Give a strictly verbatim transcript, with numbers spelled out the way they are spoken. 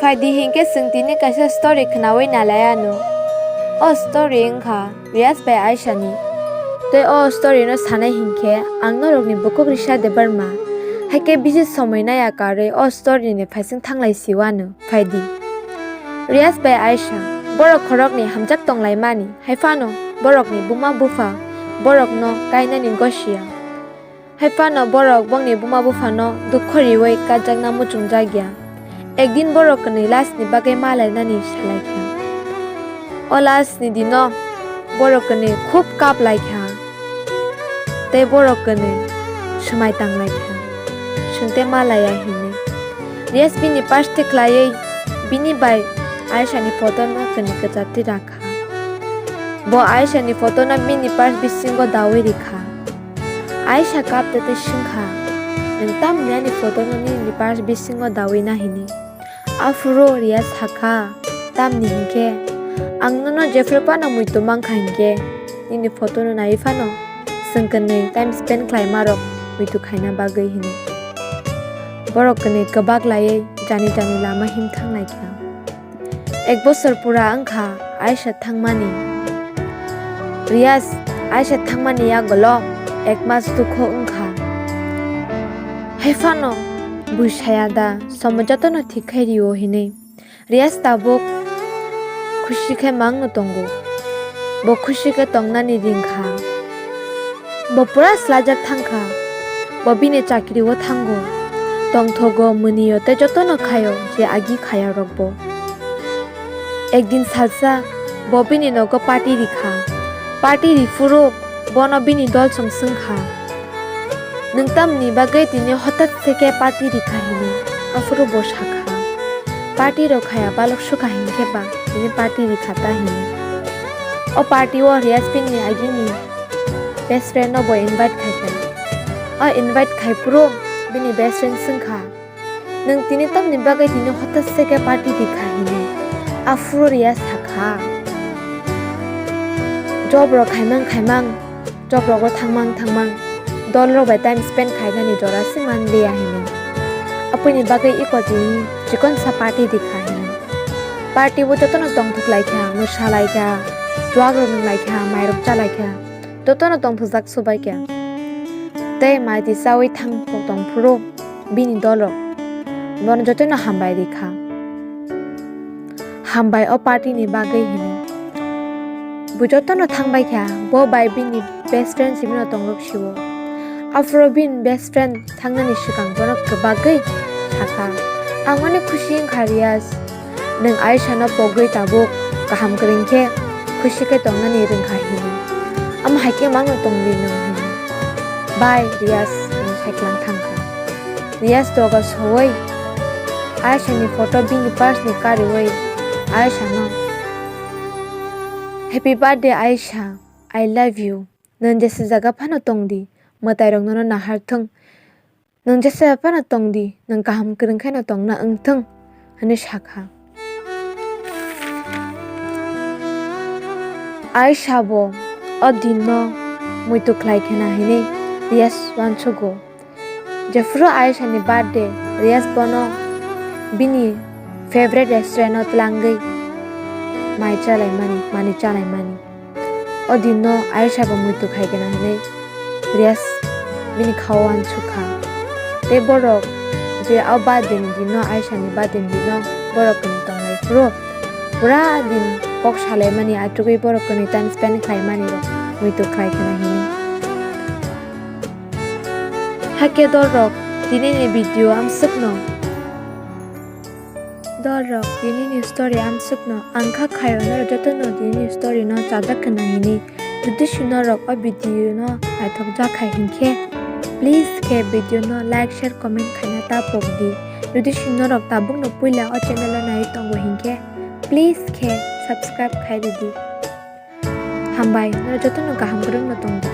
Phaidi hinkhe chwng tini kaisa story khwnawi nalai anw. O story wngkha Riyas bai Aisha ni. Tei o story no sanai hinkhe ang norokni bukhuk Risha Debbarma. Haikhe bisi somoi naiya karwi o story ni phaising thanglai siwanw. Phaidi. Riyas bai Aisha, borok khoroknwi hamjak tonglaimani, haiphano borokni buma bupha borokno kainani gosiya. Haiphano borok bongni buma buphano dukho riwi kajakna muchungjak ya. Ekdin borok kwnwi last ni bagwi ma lainani salai kha. O last ni dino borok kwnwi khub kap lai kha. Tei borok kwnwi swmai tang lai kha. Swngte ma laiya hinwi. Riyas bini purse te khlaiwi bini bai Aisha ni photo no kwnwi kwchar twi rakha. Bo Aisha ni photo no bini purse bisingo dawi rikha. Aisha kap te tei swngkha, "Nwng tamni ani photo no nini purse bisingo dawi na hini?" Aphuru Riyas sakha, "Tamni hinkhe? Ang nono jephru phano muitu mankha hinkhe, nini photo no naiwi phano chwng kwnwi time spend khlaima rok muitu khaina bagwi," hini. Borok kwnwi kwbak laiwi jani jani lama him thang lai kha. Ek bosor pura wngkha Aisha thangmani. Riyas Aisha thangmani yagulo ek mas dukho wngkha. Haiphano bui saya da, somo jotono thik khai rio hinwi. Riyas tabuk khusi khe mangno tongo. Bo khusi khe tongnani ringkha. Bo pura swlaijak thangkha. Bo bini chakrio thango. Tongthogo, mwnio tei jotono khaio je agi khaya rokbo. Ekdin salsa bo bini nogo party rikha. Party riphuru bono bini dolsong swngkha, "Nwng tamni bagwi tini hotat se khe party rikha?" hini. Aphuru bo sakha, "Party rok khaya balok sukha hinkhe ba tini party rikha ta," hini. O party o Riyas bini agini best friend no bo invite khaikha. O invite khaiphuru bini best friend swngkha, "Nwng tini tamni bagwi tini hotas se khe party rikha?" hini. Aphuru Riyas sakha, "Job rok khaimang khaimang, job rogo thangmang thangmang, dol rok bai time spend khainani jora se manliya," hini. "Aphuru ni bagwi iko tini chikonsa party rikha," hini. Party o jotono tongthok laikha, mwsa laikha, chuak rok nung laikha, mai rok cha laikha, jotono tongthokjak subaikha. Tei mai twi chaui thang tongphuru bini dol rok bono jotono hambai rikha. Hambai o party ni bagwi hini. Bo jotono thangbaikha, bo bai bini best friend simi no tongrok sio. Aphuru bini best friend thangnani swkang bono kwbagwi sakha, "Ang onek khusi wngkha Riyas, nwng Aisha no pogwi tabuk kaham kwrwng khe khusi khe tongnani rwngkha," hini. "Omo hai khe mangno tongdi nwng," hini. "Bai Riyas," hini saiklang thangkha. Riyas doga sowoi Aisha ni photo bini purse ni kariwi Aisha no, "Happy birthday Aisha, I love you. Nwng jesa jaga phano tongdi, mwtai rok nono nahar thung. Nwng jesa phano tongdi, nwng kaham kwrwng khe no tongna wngthung," hwnwi sakha. Aisha bo o din no muitu khlai khena hwnwi Riyas uansugo. Jephuru Aisha ni birthday, Riyas bono bini favorite restaurant o twlangwi mai chalaimani, manwi chalaimani. O din no Aisha bo muitu khai gana hinwi Riyas bini khao uansukha. Tei borok je o birthday ni din no, Aisha ni birthday ni din no borok kwnwi tonglai phuru pura din kok salaimani, achugwi borok kwnwi time spend khlaimani rok muitu khlai khna hinwi. Hakhe dol rok, tini ni video amswk no. Dol rok, tini ni story amswk no. Ang kha khaio norok joto no tini ni story no chajak khna hinwi. Jodi si norok o video no naithok jak hai hinkhe, please khe video no like, share, comment khaina ta pok di. Jodi si norok tabuk no puila o channel o nai tongo hinkhe, please khe subscribe khai ridi. Hambai, norok joto no kaham kwrwng no tong di.